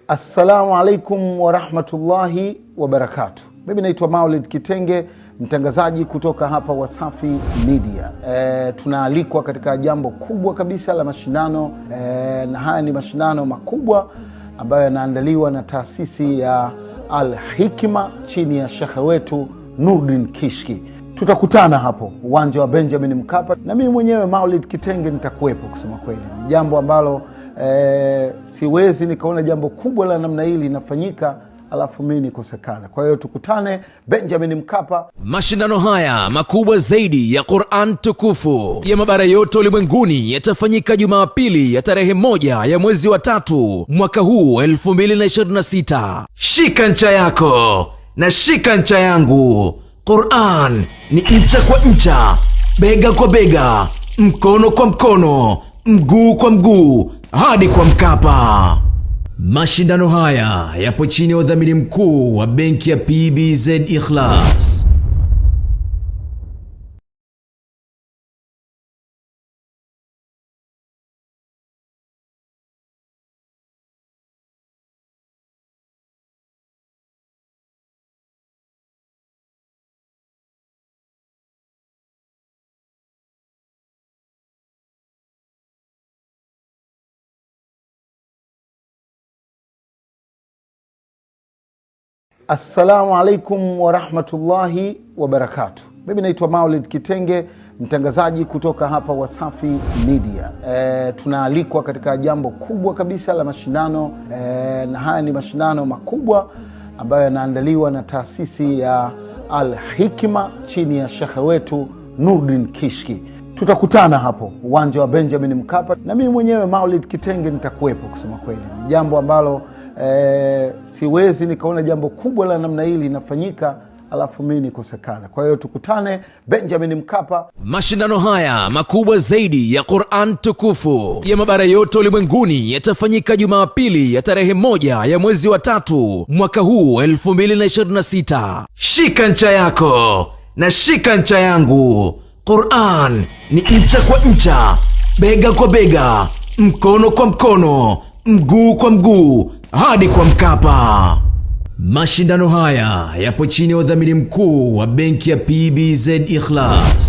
Assalamu alaikum warahmatullahi wabarakatuh. Mimi naitwa Maulid Kitenge, mtangazaji kutoka hapa Wasafi Media. Tunaalikwa katika jambo kubwa kabisa la mashindano, na haya ni mashindano makubwa ambayo yanaandaliwa na taasisi ya Al Hikma chini ya shekhe wetu Nurdin Kishki. Tutakutana hapo uwanja wa Benjamin Mkapa na mimi mwenyewe Maulid Kitenge nitakuwepo. Kusema kweli, ni jambo ambalo siwezi nikaona jambo kubwa la namna hili linafanyika alafu mimi nikosekana. Kwa hiyo tukutane Benjamin Mkapa. Mashindano haya makubwa zaidi ya Quran tukufu ya mabara yote ulimwenguni yatafanyika Jumapili ya tarehe 1 ya mwezi wa 3 mwaka huu 2026. Shika ncha yako na shika ncha yangu. Quran ni ncha kwa ncha, bega kwa bega, mkono kwa mkono, mguu kwa mguu, hadi kwa Mkapa. Mashindano haya yapo chini ya udhamini mkuu wa benki ya PBZ Ikhlas. Assalamu alaikum warahmatullahi wabarakatuh. Mimi naitwa Maulid Kitenge, mtangazaji kutoka hapa Wasafi Media. Tunaalikwa katika jambo kubwa kabisa la mashindano, na haya ni mashindano makubwa ambayo yanaandaliwa na taasisi ya Al Hikma chini ya shekhe wetu Nurdin Kishki. Tutakutana hapo uwanja wa Benjamin Mkapa na mimi mwenyewe Maulid Kitenge nitakuwepo. Kusema kweli, ni jambo ambalo siwezi nikaona jambo kubwa la namna hili linafanyika alafu mimi nikosekana. Kwa hiyo tukutane Benjamin Mkapa. Mashindano haya makubwa zaidi ya Quran tukufu ya mabara yote ulimwenguni yatafanyika Jumapili ya tarehe 1 ya mwezi wa 3 mwaka huu 2026. Shika ncha yako na shika ncha yangu. Quran ni ncha kwa ncha, bega kwa bega, mkono kwa mkono, mguu kwa mguu, hadi kwa Mkapa. Mashindano haya yapo chini ya udhamini mkuu wa benki ya PBZ Ikhlas.